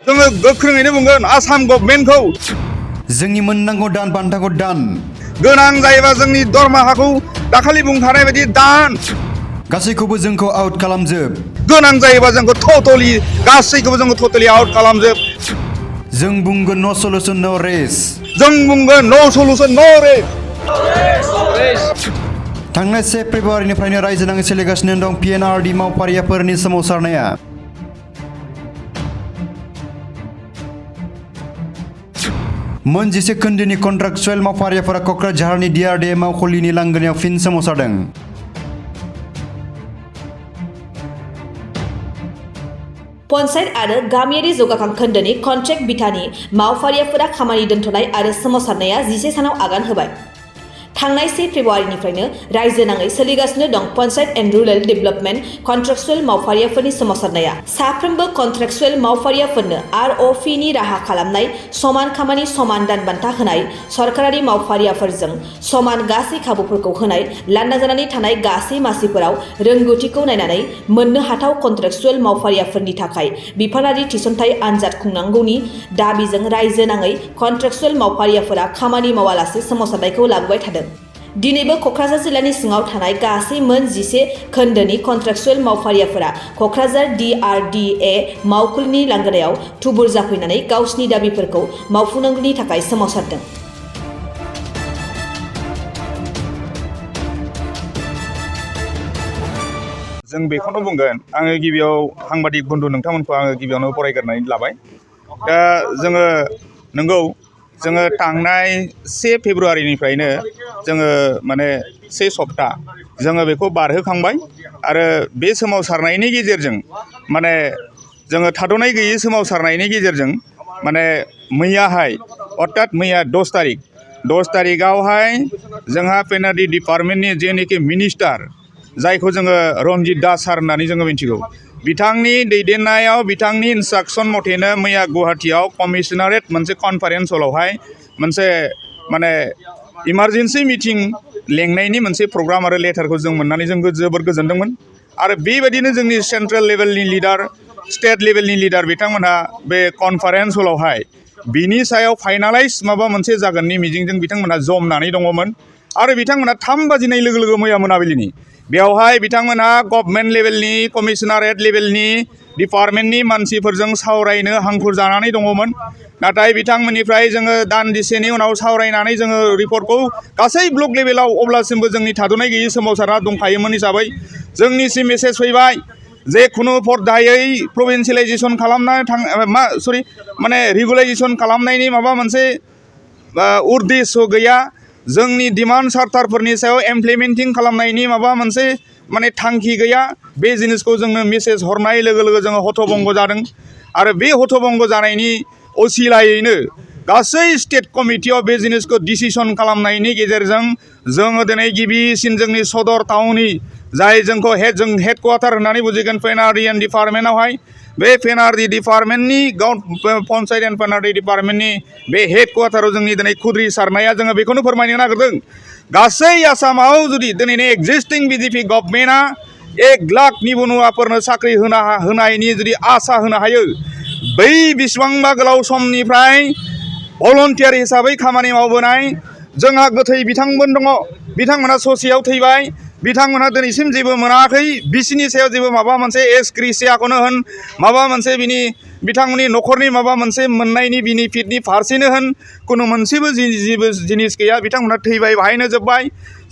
जोङो गोख्रोङैनो बुंगोन आसाम गभर्नमेन्टखौ जोंनि मोननांगौ दान बान्थाखौ दान गोनां जायोबा जोंनि दरमाहाखौ दाखालि बुंखानाय बायदि दान गासैखौबो जोंखौ आउट खालामजोब गोनां जायोबा जोंखौ गासैखौबो जोंखौ टटेलि आउट खालामजोब जों बुंगोन नो सल्युशन नो रेस जों बुंगोन नो सल्युशन नो रेस थांनाय 1 फेब्रुवारिनिफ्रायनो रायजो नाङै सोलिगासिनो दं P&Rd मावफारियाफोरनि सोमावसारनाया मोन 11 खोन्दोनि कन्ट्राक्चुएल मावफारियाफोरा क'क्राझारनि DRD मावखुलिनि लांगोनायाव फिन सोमावसारदों। पन्चायत आरो गामियारि जौगाखां खोन्दोनि कन्ट्रेक्ट बिथानि मावफारियाफोरा खामानि दोनथ'नाय आरो सोमावसारनाया 11 सानाव आगान होबाय। थांनाय 1 फेब्रुवारिनिफ्रायनो रायजो नाङै सोलिगासिनो दं पन्चायत एन्ड रुरेल डेभेलपमेन्ट कन्ट्रेक्चुएल मावफारियाफोरनि सोमावसारनाया। साफ्रोमबो कन्ट्रेक्चुएल मावफारियाफोरनो ROP नि राहा खालामनाय, समान खामानि समान दान बान्था होनाय, सरकारारि मावफारियाफोरजों समान गासै खाबुफोरखौ होनाय, लांदा जानानै थानाय गासै मासिफोराव रोंगौथिखौ नायनानै मोननो हाथाव कन्ट्रेक्चुएल मावफारियाफोरनि थाखाय बिफानारि थिसनथाइ आनजाद खुंनांगौनि दाबिजों रायजो नाङै कन्ट्रेक्चुएल मावफारियाफोरा खामानि मावालासे सोमावसारनायखौ लाबोबाय थादों। दिनैबो क'क्राझार जिल्लानि सिङाव थानाय गासै मोन 11 खोन्दोनि कन्ट्रेक्चुएल मावफारियाफोरा क'क्राझार DRDA मावखुलिनि लांगोनायाव थुबुर जाफैनानै गावसिनि दाबिफोरखौ मावफुंनांगौनि थाखाय सोमावसारदों। जों बेखौनो बुंगोन आङो गिबियाव साংবাদিक बन्धु नोंथांमोनखौ आङो गिबियावनो बरायग्रोनानै लाबाय। दा जोङो नंगौ जोङो थांनाय 1 फेब्रुवारिनिफ्रायनो जोङो माने 1 सप्ता जोङो बेखौ बारहोखांबाय आरो बे सोमावसारनायनि गेजेरजों माने जोङो थाद'नाय गैयै सोमावसारनायनि गेजेरजों माने मैयाहाय अर्थात मैया 10 तारिखआवहाय जोंहा P&Rd डिपार्टमेन्टनि जेनोखि मिनिस्टार जायखौ जोङो रन्जित दास सार होननानै जोङो मिथिगौ बिथांनि दैदेननायाव बिथांनि इन्सट्राक्सन मथेनो मैया गुवाहाटीयाव कमिशनारेट मोनसे कनफारेन्स हलावहाय मोनसे माने इमारजेन्सि मिटिं लेंनायनि मोनसे प्रग्राम आरो लेटारखौ जों मोननानै जों जोबोर गोजोनदोंमोन आरो बेबायदिनो जोंनि सेन्ट्रेल लेभेलनि लिडार स्टेट लेभेलनि लिडार बिथांमोनहा बे कनफारेन्स हलावहाय बिनि सायाव फाइनालाइज माबा मोनसे जागोननि मिजिंजों बिथांमोनहा जमनानै दङमोन आरो बिथांमोनहा 3 बाजिनाय लोगो लोगो मैया मोनाबिलिनि बेवहाय बिथांमोनहा गभर्नमेन्ट लेभेलनि कमिशनारेट लेभेलनि डिपार्टमेन्टनि मानसिफोरजों सावरायनो हांखुर जानानै दङमोन नाथाय बिथांमोननिफ्राय जोङो दान्दिसेनि उनाव सावरायनानै जोङो रिपर्टखौ गासै ब्लक लेभेलाव अब्लासिमबो जोंनि थाद'नाय गैयै सोमावसारना दंखायोमोन हिसाबै जोंनिसिम मेसेज फैबाय जे खुनु फर्दायै प्रभिन्सियेलाइजेसन खालामना माने रेगुलाइजेसन खालामनायनि माबा मोनसे उद्देश्य गैया जोंनि डिमान्ड चार्टारफोरनि सायाव इमप्लिमेन्टिं खालामनायनि माबा मोनसे माने थांखि गैया बे जिनिसखौ जोंनो मेसेज हरनाय लोगो लोगो जोङो हथबंग जादों आरो बे हथबंग जानायनि असिलायैनो गासै स्टेट कमिटियाव बे जिनिसखौ डिसिसन खालामनायनि गेजेरजों जोङो दिनै गिबिसिन जोंनि सदर टाउननि जाय जोंखौ हेड क्वार्टार होननानै बुजिगोन P&Rd डिपार्टमेन्टआवहाय बे P&Rd डिपार्टमेन्टनि पन्चायत एन्ड P&Rd डिपार्टमेन्टनि बे हेड क्वार्टाराव जोंनि दिनै खुद्रि सारनाया जोङो बेखौनो फोरमायनो नागिरदों गासै आसामाव जुदि दिनैनि एक्जिस्टिं BJP गभर्नमेन्टआ 1 लाख निबनुवाफोरनो साख्रि होनायनि जुदि आसा होनो हायो बै बेसेबांबा गोलाव समनिफ्राय भलन्टियार हिसाबै खामानि मावबोनाय जोंहा गोथै बिथांमोन दङ बिथांमोना ससेयाव थैबाय बिथांमोना दिनैसिम जेबो मोनाखै बिसिनि सायाव जेबो माबा मोनसे एक्सग्रेसियाखौनो होन माबा मोनसे बिथांमोननि न'खरनि माबा मोनसे मोननायनि बेनिफिटनि फारसेनो होन खुनु मोनसेबो जेबो जिनिस गैया बिथांमोना थैबाय बाहायनो जोब्बाय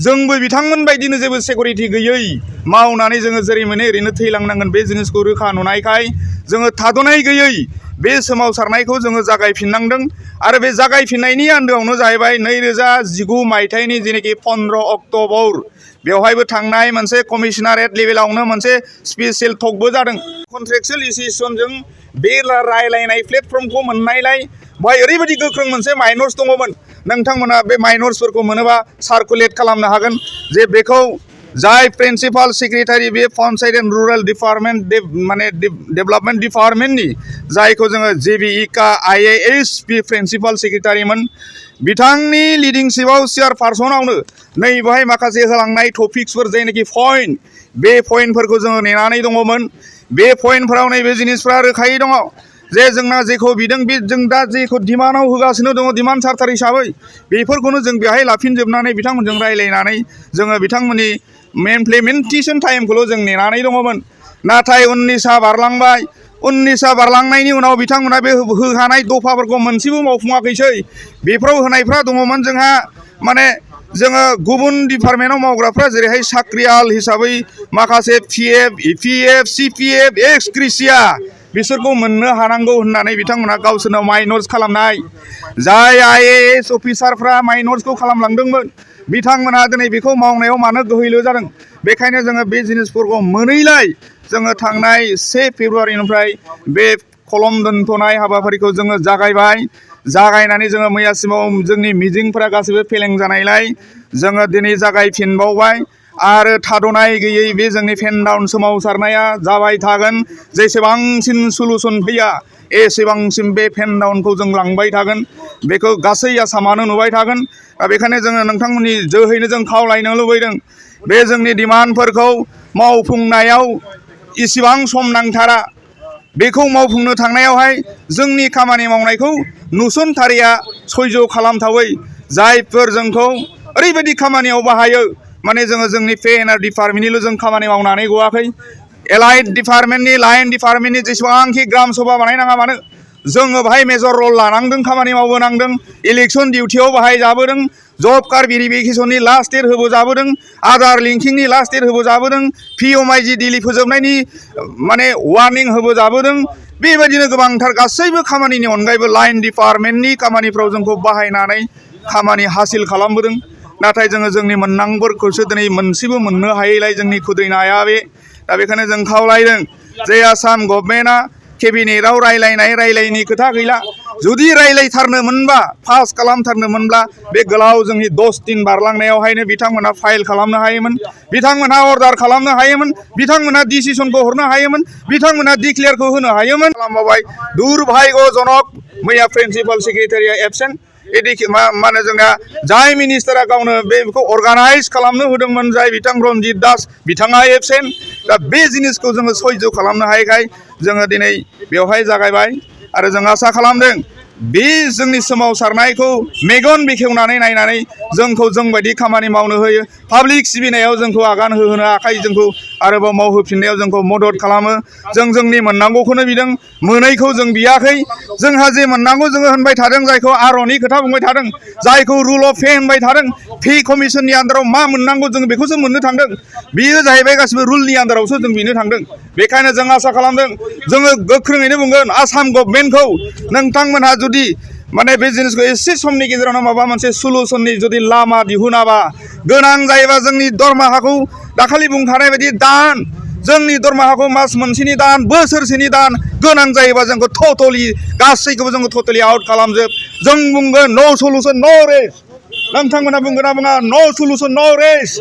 जोंबो बिथांमोन बायदिनो जेबो सिकिउरिटि गैयै मावनानै जोङो जेरै मोनो ओरैनो थैलांनांगोन बे जिनिसखौ रोखा नुनायखाय जोङो थाद'नाय गैयै बे सोमावसारनायखौ जोङो जागायफिननांदों आरो बे जागायफिननायनि आन्दोआवनो जाहैबाय 2019 मायथाइनि जेनेखि 15 अक्ट'बर बेवहायबो थांनाय मोनसे कमिशनारेट लेभेलावनो मोनसे स्पेसियेल टकबो जादों कन्ट्रेक्चुएल एसोसिएशनजों बे रायलायनाय प्लेटफर्मखौ मोननायलाय बेवहाय ओरैबायदि गोख्रों मोनसे माइनर्स दङमोन नोंथांमोना बे माइनर्सफोरखौ मोनोबा सार्कुलेट खालामनो हागोन जे बेखौ जाय प्रिन्सिपाल सेक्रेटारि बे पन्चायत एन्ड रुरेल डिपार्टमेन्ट माने डेभेलपमेन्ट डिपार्टमेन्टनि जायखौ जोङो JBEK IAS प्रिन्सिपाल सेक्रेटारिमोन बिथांनि लिडिंशिपआव चेयारपार्सनावनो नै बेवहाय माखासे होलांनाय टपिक्सफोर जायनाखि पइन्ट बे पइन्टफोरखौ जोङो नेनानै दङमोन बे पइन्टफोराव नैबे जिनिसफ्रा रोखायै दङ जे जोंना जेखौ बिदों बे जों दा जेखौ डिमान्डआव होगासिनो दङ डिमान्ड चार्टार हिसाबै बेफोरखौनो जों बेहाय लाफिनजोबनानै बिथांमोनजों रायज्लायनानै जोङो बिथांमोननि इमप्लिमेन्टेसन टाइमखौल' जों नेनानै दङमोन। नाथाय 19आ बारलांबाय 19आ बारलांनायनि उनाव बिथांमोना बे होखानाय दफाफोरखौ मोनसेबो मावफुङाखैसै। बेफोराव होनायफ्रा दङमोन जोंहा माने जोङो गुबुन डिपार्टमेन्टआव मावग्राफ्रा जेरैहाय साख्रियाल हिसाबै माखासे PF, EPF, CPF, एक्स ग्रेसिया बिसोरखौ मोननो हानांगौ होननानै बिथांमोना गावसोरनाव माइनर्स खालामनाय जाय IAS अफिसारफ्रा माइनर्सखौ खालामलांदोंमोन बिथांमोना दिनै बेखौ मावनायाव मानो गोहैलो जादों। बेखायनो जोङो बे जिनिसफोरखौ मोनैलाय जोङो थांनाय 1 फेब्रुवारिनिफ्राय बे कलम दोनथ'नाय हाबाफारिखौ जोङो जागायनानै जोङो मैयासिमाव जोंनि मिजिंफोरा गासैबो फेलें जानायलाय जोङो दिनै जागायफिनबावबाय आरो थाद'नाय गैयै बे जोंनि पेन डाउन सोमावसारनाया जाबाय थागोन। जेसेबांसिन सलुसन फैया एसेबांसिम बे पेन डाउनखौ जों लांबाय थागोन। बेखौ गासै आसामानो नुबाय थागोन। दा बेखायनो जोङो नोंथांमोननि जोहैनो जों खावलायनो लुबैदों बे जोंनि डिमान्डफोरखौ मावफुंनायाव इसिबां सम नांथारा। बेखौ मावफुंनो थांनायावहाय जोंनि खामानि मावनायखौ नुसुंथारिया सयज' खालामथावै जायफोर जोंखौ ओरैबायदि खामानियाव बाहायो माने जोङो जोंनि P&R डिपार्टमेन्टनिल' जों खामानि मावनानै गवाखै। एलाइड डिपार्टमेन्टनि लाइन डिपार्टमेन्टनि जेसेबांखि ग्राम सभा बानायनाङा मानो जोङो बाहाय मेजर रल लानांदों खामानि मावबोनांदों। इलेक्सन डिउटियाव बाहाय जाबोदों। जब कार्ड भेरिफिकेसननि लास्ट डेट होबोजाबोदों। आधार लिंकिंनि लास्ट डेट होबोजाबोदों। PMIG दिल्ली फोजोबनायनि माने वार्निं होबोजाबोदों। बेबायदिनो गोबांथार गासैबो खामानिनि अनगायैबो लाइन डिपार्टमेन्टनि खामानिफ्राव जोंखौ बाहायनानै खामानि हासिल खालामबोदों। नाथाय जोङो जोंनि मोननांगौफोरखौसो दिनै मोनसेबो मोननो हायैलाय जोंनि खुद्रिनाया बे। दा बेखायनो जों खावलायदों जे आसाम गभर्नमेन्टआ केबिनेटआव रायलायनि खोथा गैला। जुदि रायलायथारनो मोनबा पास खालामथारनो मोनब्ला बे गोलाव जोंनि 10 दिन बारलांनायावहायनो बिथांमोनहा फाइल खालामनो हायोमोन। बिथांमोनहा अर्डार खालामनो हायोमोन। बिथांमोनहा डिसिसनखौ हरनो हायोमोन। बिथांमोनहा डिक्लेयारखौ होनो हायोमोन। खालामबाय दुर्भाग्यजनक मैया प्रिन्सिपाल सेक्रेटारिया एबसेन्ट। माने जोंहा जाय मिनिस्टारा गावनो बेखौ अर्गानाइज खालामनो होदोंमोन जाय बिथां रनजित दास बिथाङा एबसेन्ट। दा बे जिनिसखौ जोङो सयज' खालामनो हायैखाय जोङो दिनै बेवहाय जागायबाय आरो जों आसा खालामदों बे जोंनि सोमावसारनायखौ मेगन बेखेवनानै नायनानै जोंखौ जोंबायदि खामानि मावनो होयो। पाब्लिक सिबिनायाव जोंखौ आगान होहोनो आखाइ जोंखौ आरोबाव मावहोफिननायाव जोंखौ मदद खालामो। जों जोंनि मोननांगौखौनो बिदों मोनैखौ जों बियाखै। जोंहा जे मोननांगौ जोङो होनबाय थादों जायखौ आर'नि खोथा बुंबाय थादों जायखौ रुल अफ पे होनबाय थादों पे कमिसननि आन्दाराव मा मोननांगौ जों बेखौसो मोननो थांदों। बेयो जाहैबाय गासिबो रुलनि आन्दारावसो जों बिनो थांदों। बेखायनो जों आसा खालामदों जोङो गोख्रोङैनो बुंगोन आसाम गभर्नमेन्टखौ नोंथांमोनहा जुदि माने बे जिनिसखौ एसे समनि गेजेरावनो माबा मोनसे सलुसननि जुदि लामा दिहुनाबा गोनां जायोबा जोंनि दरमाहाखौ दाखालि बुंखानाय बायदि दान जोंनि दरमाहाखौ मास मोनसेनि दान बोसोरसेनि दान गोनां जायोबा जोंखौ टटलि गासैखौबो जोंखौ टटलि आउट खालामजोब। जों बुंगोन नो सलुसन नो रेस्ट। नोंथांमोना बुंगोन ना बुङा नो सलुसन नो रेस्ट।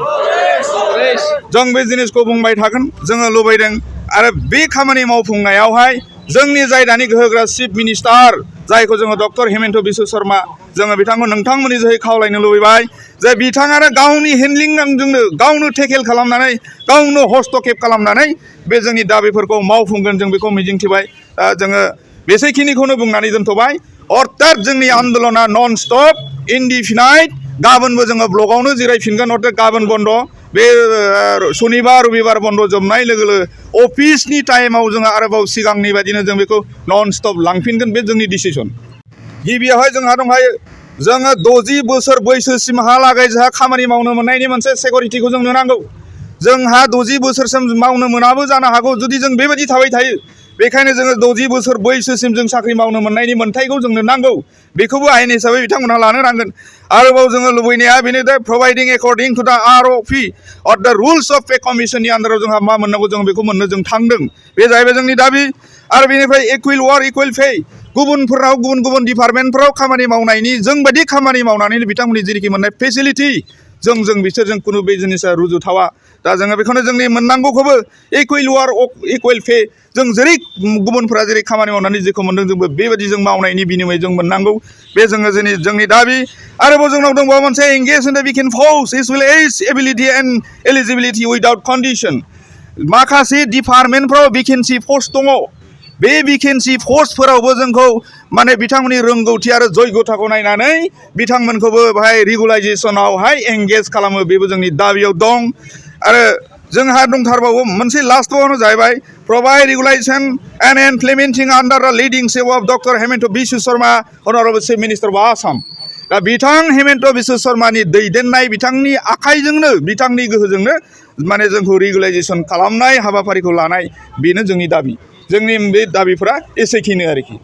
जों बे जिनिसखौ बुंबाय थागोन। जोङो लुबैदों आरो बे खामानि मावफुंनायावहाय जोंनि जाय दानि गोहोग्रा चिफ मिनिस्टार जायखौ जोङो डक्टर हेमन्त बिश्व शर्मा जोङो बिथांखौ नोंथांमोननि जोहै खावलायनो लुबैबाय जे बिथाङानो गावनि हेन्डलिंजोंनो गावनो टेकेल खालामनानै गावनो हस्तक्षेप खालामनानै बे जोंनि दाबिफोरखौ मावफुंगोन जों बेखौ मिजिंथिबाय। दा जोङो बेसेखिनिखौनो बुंनानै दोनथ'बाय। अर्थात जोंनि आन्दलना नन स्टप इनडिफिनाइट। गाबोनबो जोङो ब्लकआवनो जिरायफिनगोन। अर्थात गाबोन बन्द बे सनिबार रबिबार बन्द जोबनाय लोगो लोगो अफिसनि टाइमाव जोङो आरोबाव सिगांनि बायदिनो जों बेखौ नन स्टप लांफिनगोन। बे जोंनि डिसिसन। गिबियावहाय जोंहा दंहाय जोङो 60 बोसोर बैसोसिमहालागै जोंहा खामानि मावनो मोननायनि मोनसे सिकिउरिटिखौ जोंनो नांगौ। जोंहा 60 बोसोरसिम मावनो मोनाबो जानो हागौ जुदि जों बेबायदि थाबाय थायो। बेखायनो जोङो 60 बोसोर बैसोसिम जों साख्रि मावनो मोननायनि मोन्थायखौ जोंनो नांगौ। बेखौबो आयेन हिसाबै बिथांमोनहा लानो नांगोन। आरोबाव जोङो लुबैनाया बेनो दे प्रभाइडिं एकर्डिं टु दा ROP अर दा रुल्स अफ पे कमिसननि आन्दाराव जोंहा मा मोननांगौ जों बेखौ मोननो जों थांदों। बे जाहैबाय जोंनि दाबि। आरो बेनिफ्राय इकुवेल वार इकुवेल पे गुबुनफोराव गुबुन गुबुन डिपार्टमेन्टफोराव खामानि मावनायनि जोंबायदि खामानि मावनानैनो बिथांमोननि जेरैखि मोननाय फेसिलिटि जों बिसोरजों खुनु बे जिनिसा रुजुथावा। दा जोङो बेखौनो जोंनि मोननांगौखौबो इकुवेल वार इकुवेल पे जों जेरै गुबुनफोरा जेरै खामानि मावनानै जेखौ मोनदों जोंबो बेबायदि जों मावनायनि बिनिमय जों मोननांगौ। बे जोङो जोंनि दाबि। आरोबाव जोंनाव दंबावो मोनसे engage in the weaken force is will age ability and eligibility without condition. माखासे डिपार्टमेन्टफ्राव भेकेन्सि पस्ट दङ। बे भेकेन्सि पस्टफोरावबो जोंखौ माने बिथांमोननि रोंगौथि आरो जयगथाखौ नायनानै बिथांमोनखौबो बाहाय रेगुलाइजेसनावहाय एंगेज खालामो बेबो जोंनि दाबियाव दं आरो जोंहा दंथारबावो मोनसे लास्टआवनो जाहैबाय provide regulation and implementing under the leadership of doctor Hemant Biswa Sarma honourable chief minister of Assam दा बिथां हेमंत बिश्व शर्मानि दैदेननाय बिथांनि आखाइजोंनो बिथांनि गोहोजोंनो माने जोंखौ रेगुलाइजेशन खालामनाय हाबाफारिखौ लानाय बेनो जोंनि दाबि जोंनि बे दाबिफोरा एसेखिनि आरोखि